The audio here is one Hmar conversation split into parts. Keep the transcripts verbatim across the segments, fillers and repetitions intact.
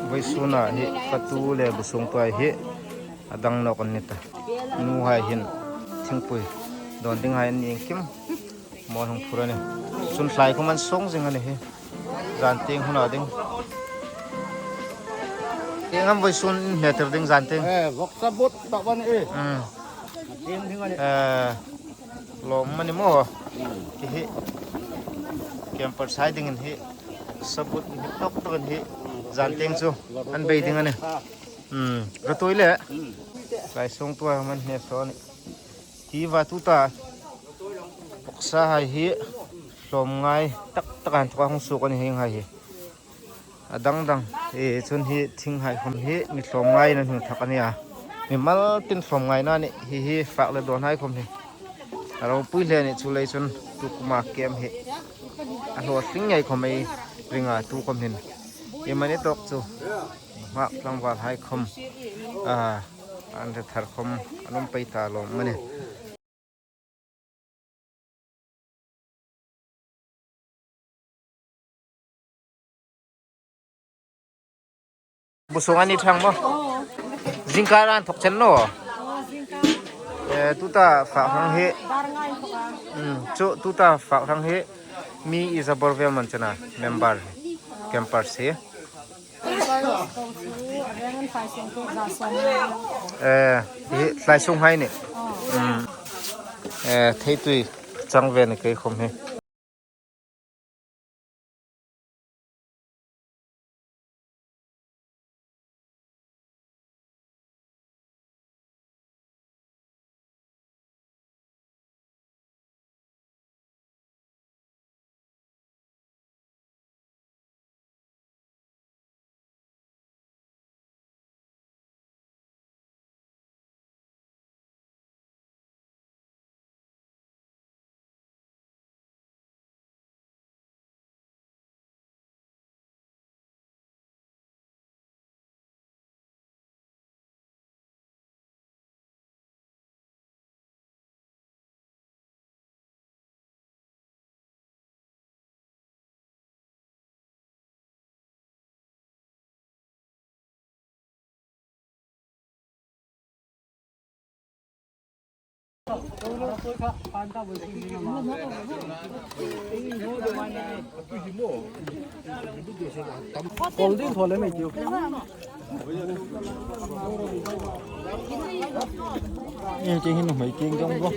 Vawisuna hi ka tu le bu sung tuai hi a dang nawk an ni ta. Nuhai hin thingpui dawn dinghai an ni iengkim mawl hung phur a nih. Chun tlai khawm an sawng zing a ni hi. Zan tieng huna ding. Ieng am vawisun in hne tir ding zan tieng? Eh, vawksa but tak ban e. Hmm. Tieng ding a ni. Eh, lawm a ni maw? Hmm. Hi hi. Campers hai dingin hi. Sabut hi tawk tawkin hi. Hmm. Zan tieng chu. An bei ding a ni. Hmm. Ra tui le. Hmm. Lai sung tua man hne saw ni. Hi va tuta. Vawksa hai hi. Hlawm ngai tak tak an thawk a hung suk a ni hieng hai hi. A dang dang. E, chun hi thing hai khawm hi mi hlawm ngaina hnu thak a nia. Mimal tin hlawm ngaina ni hi hi fak le dawn hai khawm hi. A ropui hle ni chu lei chun tu kuma kem hi. A hlawtling ngei khawm ei ringa tu khawm hin. Iemani tawk chu. Hmak tlangval hai khawm. A, an re thar khawm. An um pei ta lawm a ni. Bu sung a ni thang maw? Zingkar an thawk chen naw? Eh, tuta fak hrang hi. Hmm, chu tuta fak hrang hi. Mi iza bor vel man chena member campers hi. Eh, hi tlai sung hai ni. Hmm. Eh, theitui chang ve ni kei khawm hi. Kol ding thaw le mai tiu. Ieng tieng hin nuhmei tieng dong bo.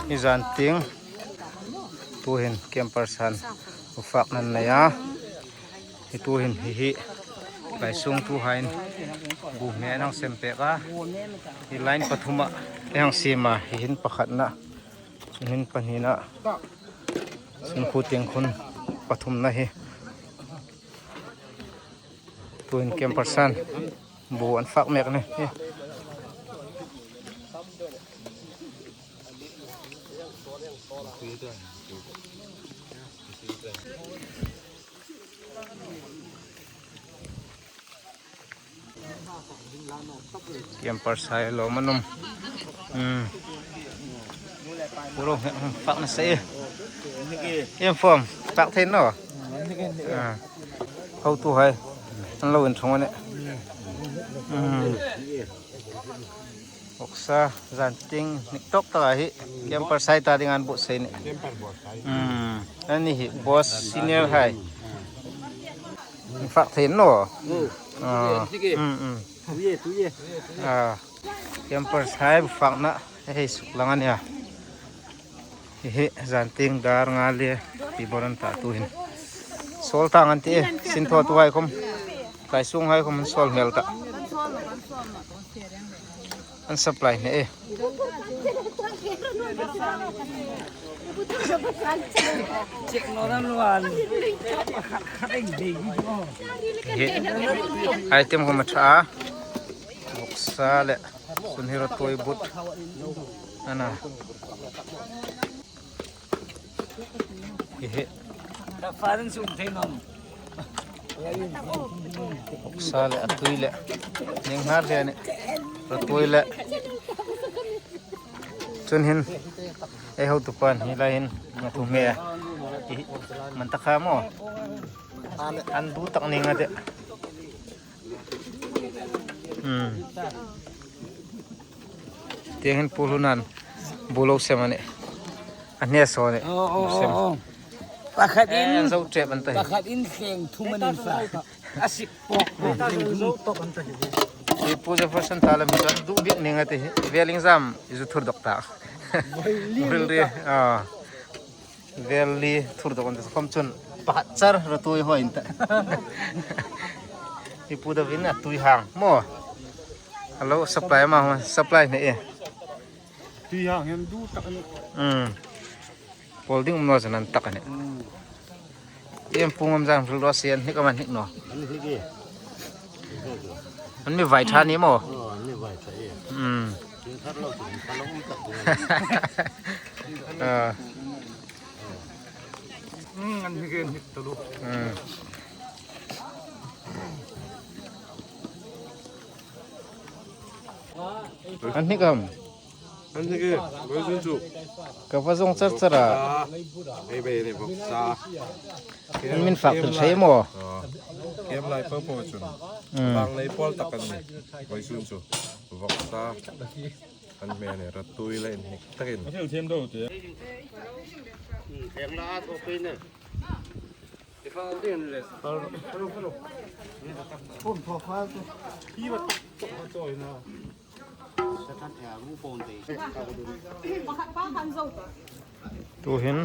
Hi zan tieng tuhin campers han bu fakna an nei a. Hi tuhin hi hi lai sung tuhaiin bu hme an hang sem pek a. Hi line pathuma ei hang siem a, hi hin pakhatna, hi hin pahnina, chun khu tieng khun pathumna hi. Tuhin campers han bu an fak mek a nih. Campers hai lawm an um. Hmm. Puro, hmm, fak nasa e. Em fom, fak thei naw. Ah. Hotuhai an lo inṭhung a nih. Hmm. Vawksa zan tieng hnik tawk tak a hi campers hai ta ding an buotsai a nih. Hmm. Anni hi boss senior hai. Fak thei naw. Ah. Hmm, hmm. Ah. Campers hai bu fakna hei suklang a nih a. Hi hi zan tieng dar nga le pi bor an ta tuhin. Sawl tang an ti e, sinthawtuhai khom, lai sunghai khom an sawl hmel ta. An supply nih e. Hi item khom a ṭha a. Vawksa le sun hi ratuoi but a na. Hi hi. Vawksa le a tui le. Ning har le ni. Ratuoi le. Chun hin ei hotupan hi lai hin nga thu me. Hi man ta kha maw. An du tak ni nga te. Hmm. Tieng hin Pu Hlunan bu lo sem a nih. A hne saw a nih. Oh, oh, sem. Oh, oh. Pakhat in, eh, zo ṭep an ta hi. Pakhat in thleng thum an in fa. A sik pawk. Hi Pu Jefferson ta lam hi kan du bik ni nga te hi. Veling zam i zu thur dawk ta. Vel ri. Ah. Vel li thur dawk an ta khom chun pakhat char ratuoi hawi an ta. Hi Pu Dovin a tui hang maw. A lo supply ma, supply nih e. Tui hang hin du tak a nih. Hmm. Pawl ding um naw zan an tak a nih. Hmm. Em pu ngam zan hril raw se, an hnik am an hnik naw. An hnik e. An mi vai ṭha ni maw. Oh, an mi vai ṭha e. Hmm. Tin thar lo, tin thar lo um tak ding. Ah. Hmm, an hnik e, hnik taluo. Hmm. An hnik am? An hnik e, vawisun chu. Ka va zawng char char a. Ei ve ni vawksa. An min fak tir thei maw? Oh. Kem lai po po chun. Hmm. Bang nei pawl tak an ni. Vawisun chu. Vawksa. An hme ni ratuoi le inhnik takin. A thil thiam deu te. Eng la a thaw pei ne. Ti fa ding le. Kum thaw fa chu. Hi va tak tak va chawi na. Sa kan thia mu pon te. Pakhat pa kan zo ta. Tuhin,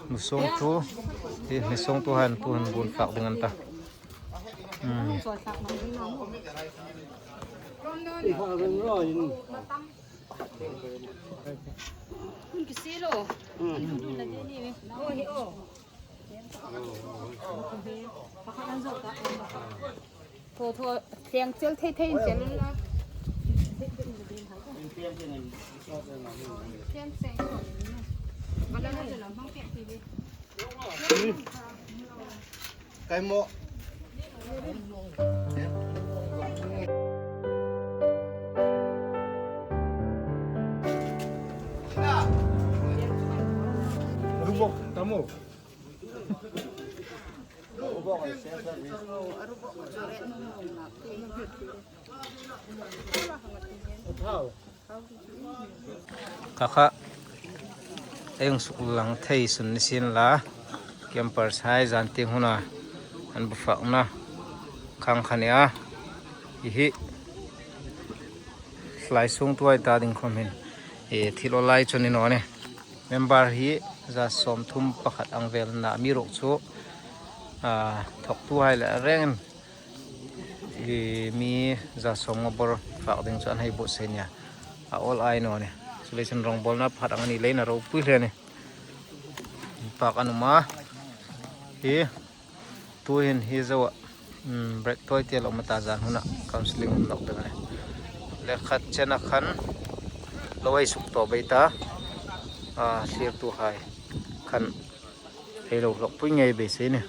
mi sawng tu, hi mi sawng tu han tuhin bu an fak ding an ta. Hmm. Thaw, thaw, thleng chel thei thei in chel la. Thleng chel. Bala la la hmang pek ti ve. Kai mo. Rubok, tamo. Kha kha, ei hung suklang thei sun ni sien la, campers hai zan tieng huna an bu fakna khang kha nia, hi hi, lai sung tuai ta ding khom hin. E, thil awl lai chu ni naw nih. Member hi za sawmthum pakhat ang vel a na, amiruokchu, a, thawktuhai le a rengin, e, mi za sawmnga bawr fak ding chu an hei buotsai nia. A awl ai naw nih. Chuleiin rongbawlna pakhat ang a ni leiin a ropui hle a nih. Inpak an um a. Hi, tuhin hi zo a, um, break tawi ti a lo um a ta, zan huna counselling um nawk ding a nih. Le khat chena khan lo ei suk tawp ei ta, a, thlirtuhai khan ei lo hlawkpui ngei beisei nih.